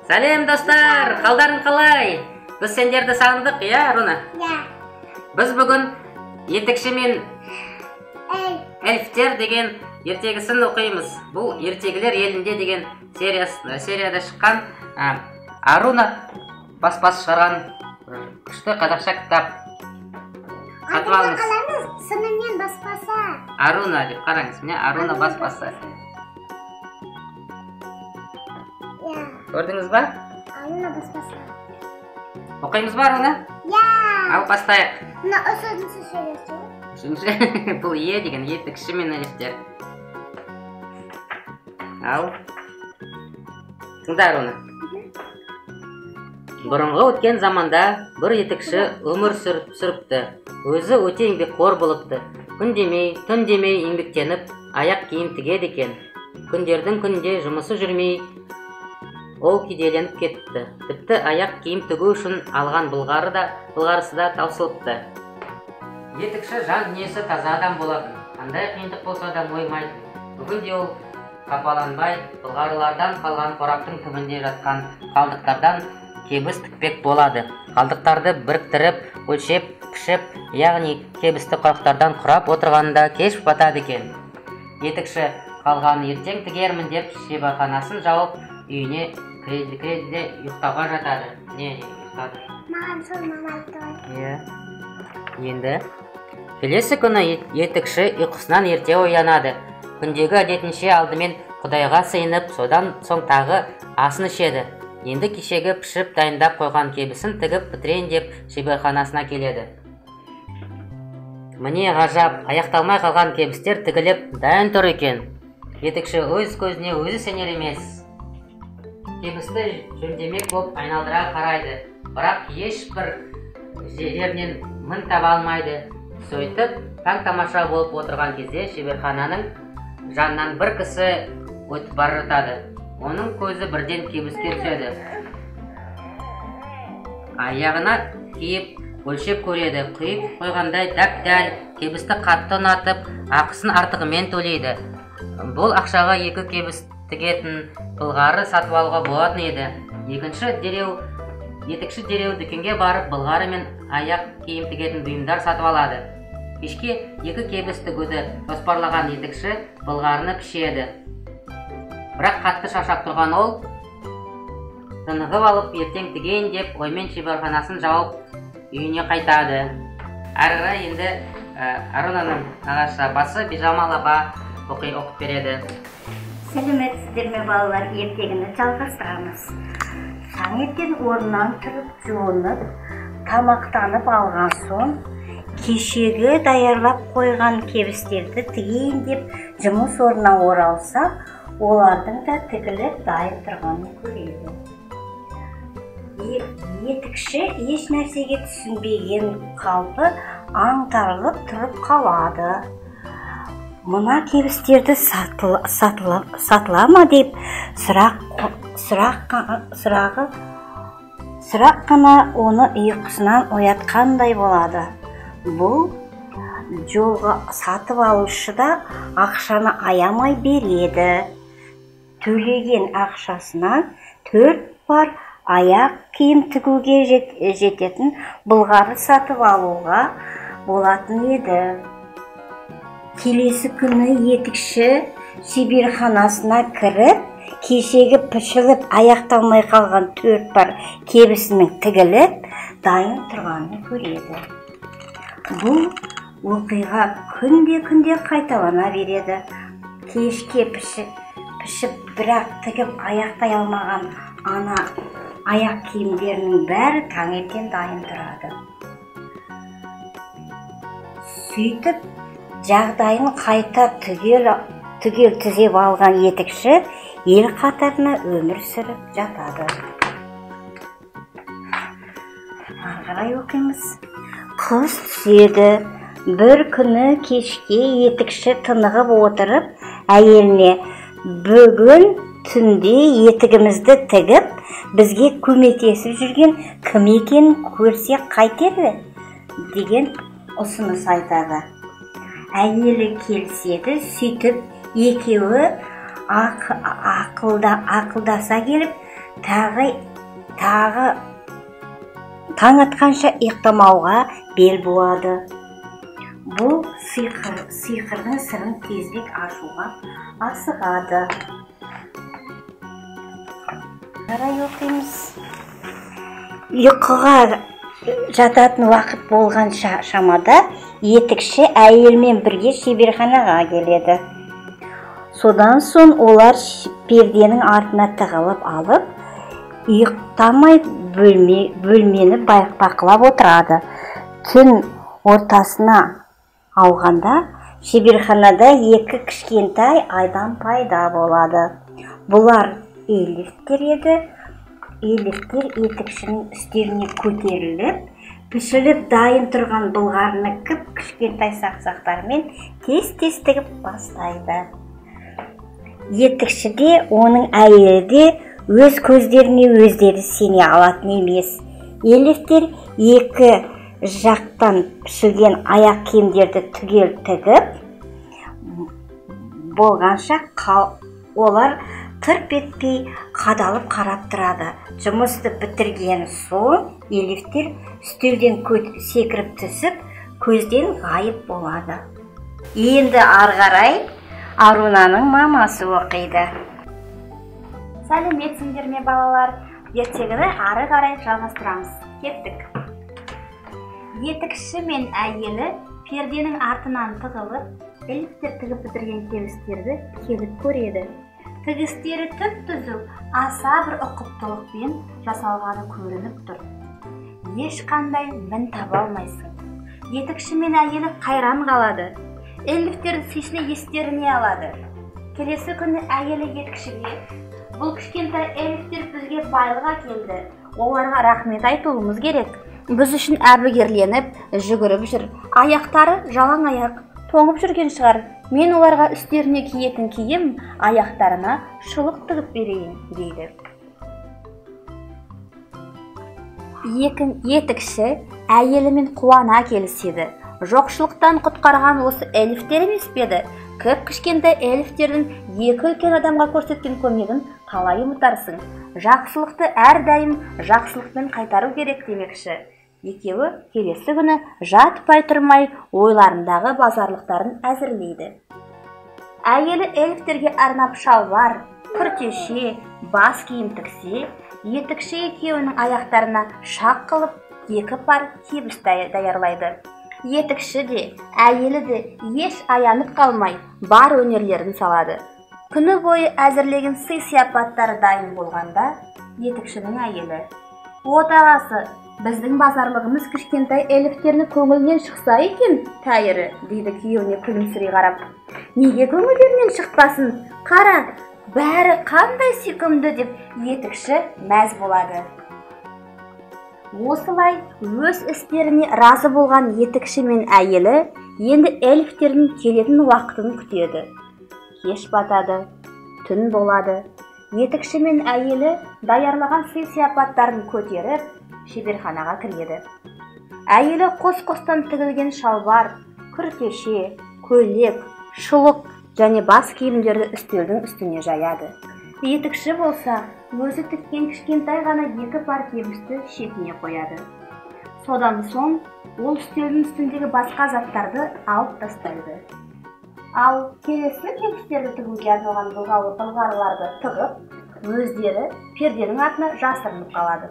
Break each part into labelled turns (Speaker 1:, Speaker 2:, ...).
Speaker 1: Сәлем, достар! Қалдарың қалай? Біз сендерді сағындық, иә, Аруна?
Speaker 2: Иә.
Speaker 1: Біз бүгін «Етікші мен
Speaker 2: Эльф.
Speaker 1: эльфтер» деген ертегісін оқимыз. Бұл «Ертегілер елінде» деген серияда шыққан, Аруна баспасы шығарған күшті қазақша кітап. Сатып алыңыз.
Speaker 2: Қаламыз сынымен баспасы.
Speaker 1: Аруна деп қараңыз, міне, Аруна баспасы.
Speaker 2: Иә.
Speaker 1: Көрдіңіз ба?
Speaker 2: Аруна баспасы.
Speaker 1: Оқимыз ба, Аруна?
Speaker 2: Иә.
Speaker 1: Ал, бастайық.
Speaker 2: Мына үшінші сериясы.
Speaker 1: Үшінші бұл Е деген «Етікші мен эльфтер». Ал, тыңда, Аруна. Бұрынғы өткен заманда бір етікші өмір сүріпті. Өзі өте еңбекқор болыпты. Күн демей, түн демей еңбектеніп, аяқ киім тігеді екен. Күндердің күнінде жұмысы жүрмей, ол кедейленіп кетіпті. Тіпті аяқ киім тігу үшін алған былғарысы да таусылыпты. Етікші жан дүниесі таза адам болатын. Қандай қиындық болса да мойымайтын. Бүгін де ол қапаланбай, былғарылардан қалған қораптың түбінде жатқан қалдықтардан кебіс тікпек болады. Қалдықтарды біріктіріп, өлшеп, пішіп, яғни кебісті қораптардан құрап отырғанында кеш батады екен. Етікші қалғанын ертең тігермін деп шеберханасын жауып, үйіне кіреді де ұйықтауға жатады. Не, ұйықтады.
Speaker 2: Маған сол мама айтты ғой.
Speaker 1: Иә. Енді келесі күні етікші ұйқысынан ерте оянады. Күндегі әдетінше алдымен Құдайға сыйынып, содан соң тағы асын ішеді. Енді кешегі пішіп дайындап қойған кебісін тігіп бітірейін деп шеберханасына келеді. Міне ғажап, аяқталмай қалған кебістер тігіліп дайын тұр екен. Етікші өз көзіне өзі сенер емес. Кебісті жөндемек боп айналдыра қарайды, бірақ ешбір жерінен мін таба алмайды. Сөйтіп таң тамаша болып отырған кезде шеберхананың жанынан бір кісі өтіп бара жатады. Оның көзі бірден кебіске түседі. Аяғына киіп өлшеп көреді. Құйып қойғандай дәп дәл. Кебісті қатты ұнатып, ақысын артығымен төлейді. Бұл ақшаға екі кебіс тігетін былғары сатып алуға болатын еді. Екінші дереу Етікші дереу дүкенге барып, былғары мен аяқ киім тігетін бұйымдар сатып алады. Кешке екі кебіс тігуді жоспарлаған етікші былғарыны пішеді. Бірақ қатты шаршап тұрған ол тынығып алып, ертең тігейін деп оймен шеберханасын жауып, үйіне қайтады. Әрі қарай енді Арунаның нағашы апасы Бижамал апа оқып береді.
Speaker 3: Сәлеметсіздер ме, балалар! Ертегіні жалғастырамыз. Таңертең орнынан тұрып, жуынып, тамақтанып алған соң, кешегі даярлап қойған кебістерді тігейін деп жұмыс орнына оралса, олардың да тігіліп дайын тұрғанын көреді. Етікші еш нәрсеге түсінбеген қалпы аңтарылып тұрып қалады. Мына кебістерді сатыла ма деп сұрақ қана оны ұйқысынан оятқандай болады. Бұл жолғы сатып алушы да ақшаны аямай береді. Төлеген ақшасына төрт пар аяқ киім тігуге жететін былғары сатып алуға болатын еді. Келесі күні етікші шеберханасына кіріп, кешегі пішіліп аяқталмай қалған төрт пар кебісінің тігіліп дайын тұрғанын көреді. Бұл оқиға күнде күнде қайталана береді. Кешке пішіп, бірақ тігіп аяқтай алмаған ана аяқ киімдерінің бәрі таңертең дайын тұрады. Сөйтіп жағдайын қайта түгел түзеп алған етікші ел қатарына өмір сүріп жатады. Ары қарай оқимыз. Қыс түседі. Бір күні кешке етікші тынығып отырып, әйеліне: «Бүгін түнде етігімізді тігіп, бізге көмектесіп жүрген кім екенін көрсек қайтеді?» деген ұсыныс айтады. Әйелі келіседі. Сөйтіп екеуі ақылдаса келіп, Тағы таң атқанша ұйықтамауға бел буады. Бұл сиқырдың сырын тезірек ашуға асығады. Қарай оқимыз. Ұйқыға жататын уақыт болған шамада етікші әйелмен бірге шеберханаға келеді. Содан соң олар перденің артына тығылып алып, ұйықтамай бөлмені бақылап отырады. Түн ортасына ауғанда шеберханада екі кішкентай адам пайда болады. Бұлар эльфтер еді. Эльфтер етікшінің үстеліне көтеріліп, пішіліп дайын тұрған былғарыны кіп-кішкентай сақсақтармен тез-тез тігіп бастайды. Етікші де, оның әйелі де өз көздеріне өздері сене алатын емес. Эльфтер екі жақтан пішілген аяқ киімдерді түгел тігіп болғанша олар тырп етпей қадалып қарап тұрады. Жұмысты бітірген соң эльфтер үстелден секіріп түсіп, көзден ғайып болады. Енді ары қарай Арунаның мамасы оқиды.
Speaker 4: Сәлеметсіңдер ме, балалар? Ертегіні ары қарай жалғастырамыз. Кеттік. Етікші мен әйелі перденің артынан тығылып, эльфтер тігіп бітірген кебістерді келіп көреді. Тігістері түп-түзу, аса бір ұқыптылықпен жасалғаны көрініп тұр. Ешқандай мін таба алмайсың. Етікші мен әйелі қайран қалады. Эльфтерді сүйсіне естеріне алады. Келесі күні әйелі етікшіге: "Бұл кішкентай эльфтер бізге байлық әкелді. Оларға рахмет айтуымыз керек. Біз үшін әбігерленіп, жүгіріп жүр. Аяқтары жалаң аяқ, тоңып жүрген шығар. Мен оларға үстеріне киетін киім, аяқтарына шұлық тігіп берейін", дейді. Етікші әйелімен қуана келіседі. Жоқшылықтан құтқарған осы эльфтер емес пе еді? Кіп-кішкентай эльфтердің екі үлкен адамға көрсеткен көмегін қалай ұмытарсың? Жақсылықты әрдайым жақсылықпен қайтару керек демекші. Екеуі келесі күні жатпай тұрмай ойларындағы базарлықтарын әзірлейді. Әйелі эльфтерге арнап шалбар, күртеше, бас киім тіксе, етікші екеуінің аяқтарына шақ қылып екі пар кебіс даярлайды. Етікші де, әйелі де еш аянып қалмай бар өнерлерін салады. Күні бойы әзірлеген сый-сияпаттары дайын болғанда, етікшінің әйелі: "Отағасы, біздің базарлығымыз кішкентай эльфтердің көңілінен шықса екен, тәйірі", дейді күйеуіне күлімсірей қарап. "Неге көңілдерінен шықпасын? Қара, бәрі қандай сүйкімді", деп етікші мәз болады. Осылай өз істеріне разы болған етікші мен әйелі енді эльфтердің келетін уақытын күтеді. Кеш батады, түн болады. Етікші мен әйелі даярлаған сый-сияпаттарын көтеріп, шеберханаға кіреді. Әйелі қос-қостан тігілген шалбар, күртеше, көйлек, шұлық және бас киімдерді үстелдің үстіне жаяды. Етікші болса, өзі тіккен кішкентай ғана екі пар кебісті шетіне қояды. Содан соң ол үстелдің үстіндегі басқа заттарды алып тастайды. Ал келесі кебістерді тігуге арналған былғарыларды тығып, өздері перденің артына жасырынып қалады.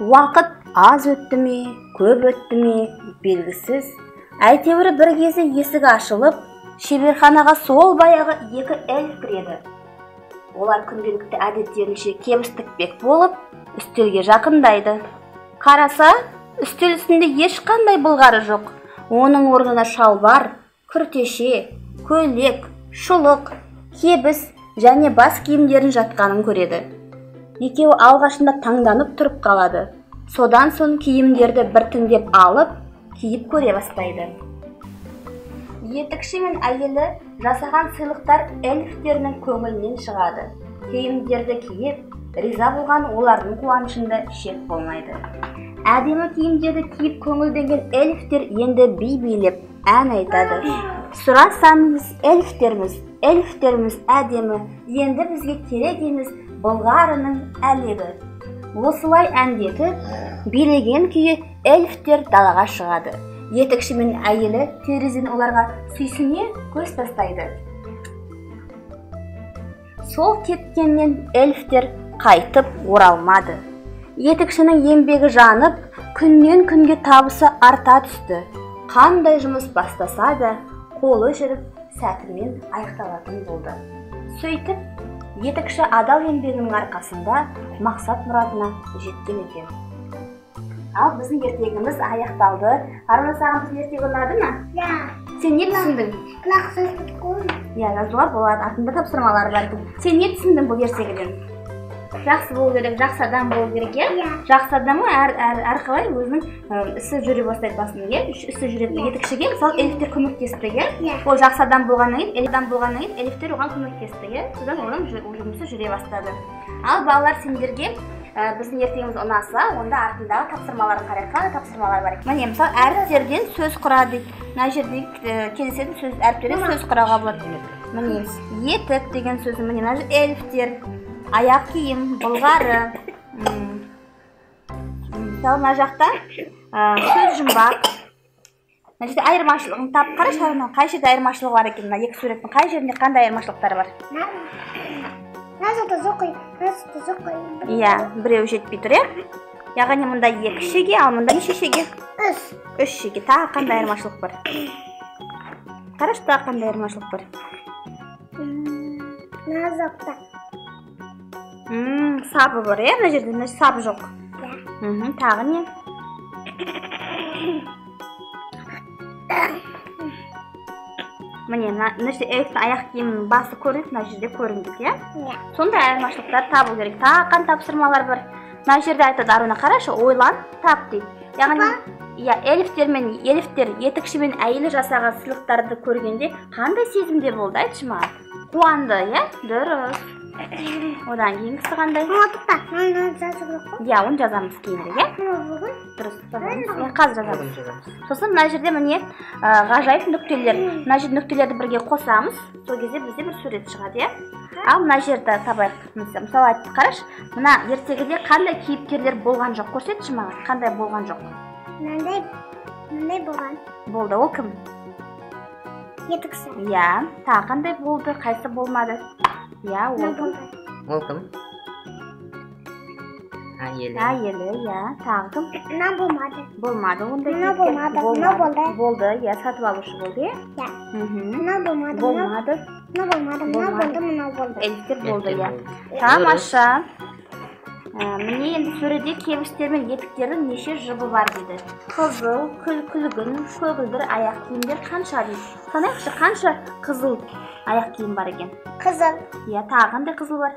Speaker 4: Уақыт аз өтті ме, көп өтті ме, белгісіз. Әйтеуір бір кезде есік ашылып, шеберханаға сол баяғы екі эльф кіреді. Олар күнделікті әдеттерінше кебіс тікпек болып, үстелге жақындайды. Қараса, үстел үстінде ешқандай былғары жоқ. Оның орнына шалбар, күртеше, көйлек, шұлық, кебіс және бас киімдерін жатқанын көреді. Екеуі алғашында таңданып тұрып қалады. Содан соң киімдерді біртіндеп алып, киіп көре бастайды. Етікші мен әйелі жасаған сыйлықтар эльфтерінің көңілінен шығады. Киімдерді киіп, риза болған олардың қуанышында шек болмайды. Әдемі киімдерді киіп көңілденген эльфтер енді би билеп, ән айтады. Сұрасамыз эльфтерміз, эльфтерміз әдемі, енді бізге керек емес былғарының әлегі. Осылай әндетіп, билеген күйі эльфтер далаға шығады. Етікші мен әйелі терезеден оларға сүйсіне көз тастайды. Сол кеткеннен эльфтер қайтып оралмады. Етікшінің еңбегі жанып, күннен күнге табысы арта түсті. Қандай жұмыс бастаса да, қолы жүріп, сәтімен аяқталатын болды. Сөйтіп, етікші адал еңбегінің арқасында мақсат мұратына жеткен екен. Ал біздің ертегіміз аяқталды. Аруна, саған біздің ертегі ұнады ма?
Speaker 2: Иә.
Speaker 4: Сен не түсіндің?
Speaker 2: Бірақ жазып қойдым.
Speaker 4: Иә, жазуға болады. Артында тапсырмалар бар. Сен не түсіндің бұл ертегіден? Жақсы болу керек, жақсы адам болу керек, иә?
Speaker 2: Иә.
Speaker 4: Жақсы адамға әрқалай өзінің ісі жүре бастайды басында, иә? Ісі жүреді. Етікшіге, мысалы, эльфтер көмектесті, иә?
Speaker 2: Иә.
Speaker 4: Ол жақсы адам болғаннан кейін, эльфтер оған көмектесті, иә? Содан оның жұмысы жүре бастады. Ал балалар, сендерге біздің ертегіміз ұнаса, онда артындағы тапсырмаларын қарайық. Қандай тапсырмалар бар екен? Міне, мысалы, әріптерден сөз құра дейді. Мына жерде кездесетін сөз, әріптерден сөз құрауға болады. Міне, етік деген сөзі, міне, мына жерде эльфтер, аяқ киім, былғары. Мысалы, мына жақта сөз жұмбақ. Мына жерде айырмашылығын тап. Қарашы, Аруна, қай жерде айырмашылығы бар екен? Мына екі суреттің қай жерінде қандай айырмашылықтары бар?
Speaker 2: Мына жақта жоқ қой, мына жақта жоқ қой.
Speaker 4: Иә, біреуі жетпей тұр, иә? Яғни мында 2 шеге, ал мында неше шеге?
Speaker 2: 3.
Speaker 4: 3 шеге. Тағы қандай айырмашылық бар? Қарашы, тағы қандай айырмашылық бар?
Speaker 2: Мына жақта.
Speaker 4: Сабы бар, иә? Мына жерде, мына жерде сабы жоқ.
Speaker 2: Иә.
Speaker 4: Тағы не? Міне, мына жерде эльфтің аяқ киімінің басы көрінеді, мына жерде көрінбейді, иә?
Speaker 2: Иә.
Speaker 4: Сондай айырмашылықтар табу керек. Тағы қандай тапсырмалар бар? Мына жерде айтады, Аруна, қарашы, ойлан, тап дейді. Яғни, иә, эльфтер етікші мен әйелі жасаған сыйлықтарды көргенде қандай сезімде болды, айтшы маған? Қуанды, иә? Дұрыс. Одан кейінгісі қандай?
Speaker 2: Тоқта, мынаны жазу керек қой.
Speaker 4: Иә, оны жазамыз кейінірек, иә?
Speaker 2: Мына бүгін.
Speaker 4: Дұрыс, жазамыз. Иә, қазір жазамыз.
Speaker 1: Бүгін жазамыз.
Speaker 4: Сосын мына жерде міне, ғажайып нүктелер. Мына жерде нүктелерді бірге қосамыз. Сол кезде бізде бір сурет шығады, иә? Ал мына жерді табайық. Мысалы, айтып қарашы, мына ертегіде қандай кейіпкерлер болған жоқ? Көрсетші маған, қандай болған жоқ?
Speaker 2: Мынандай болған.
Speaker 4: Болды, ол кім?
Speaker 2: Етікші.
Speaker 4: Иә, тағы қандай болды, қайсы болмады? Иә, ол
Speaker 2: Мына
Speaker 4: кім?
Speaker 2: болды.
Speaker 1: Ол кім? Әйелі.
Speaker 4: Әйелі, иә. Тағы кім?
Speaker 2: Мына болмады.
Speaker 4: Болмады ондай
Speaker 2: Мына
Speaker 4: кейіпкер.
Speaker 2: болмады, мына
Speaker 4: Болмады.
Speaker 2: болды.
Speaker 4: Болды, иә, сатып алушы болды, иә?
Speaker 2: Иә.
Speaker 4: Мына
Speaker 2: Мына болмады,
Speaker 4: болмады.
Speaker 2: мына болмады, мына
Speaker 4: Болмады.
Speaker 2: болды, мына болды.
Speaker 4: Эльфтер болды,
Speaker 1: Эльфтер
Speaker 4: иә.
Speaker 1: болды.
Speaker 4: Тамаша. Міне енді сөреде кебістер мен етіктердің неше жұбы бар дейді. Қызыл, күлгін, көгілдір аяқ киімдер қанша дейді. Санайықшы, қанша қызыл аяқ киім бар екен?
Speaker 2: Қызыл.
Speaker 4: Иә, тағы қандай қызыл бар?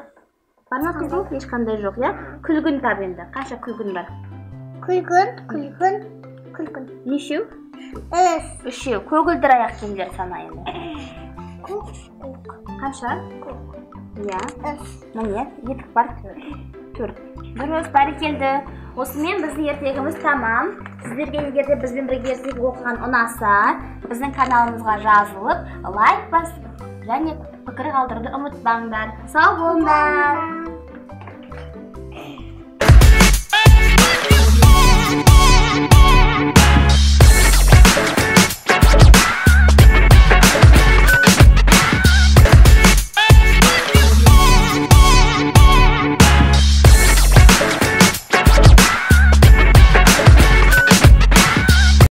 Speaker 4: Бар ма қызыл? Ешқандай жоқ, иә? Күлгін тап енді. Қанша күлгін бар?
Speaker 2: Күлгін, күлгін, күлгін.
Speaker 4: Нешеу?
Speaker 2: Үш.
Speaker 4: Үшеу. Көгілдір аяқ киімдер сана енді.
Speaker 2: Көк, көк,
Speaker 4: Қанша?
Speaker 2: көк.
Speaker 4: Иә.
Speaker 2: Үш.
Speaker 4: Міне, етік бар. 4. Дұрыс, бәрекелді. Осымен біздің ертегіміз тамам. Сіздерге егер де бізбен бірге ертегі оқыған ұнаса, біздің каналымызға жазылып, лайк басып және пікір қалдыруды ұмытпаңдар. Сау болыңдар.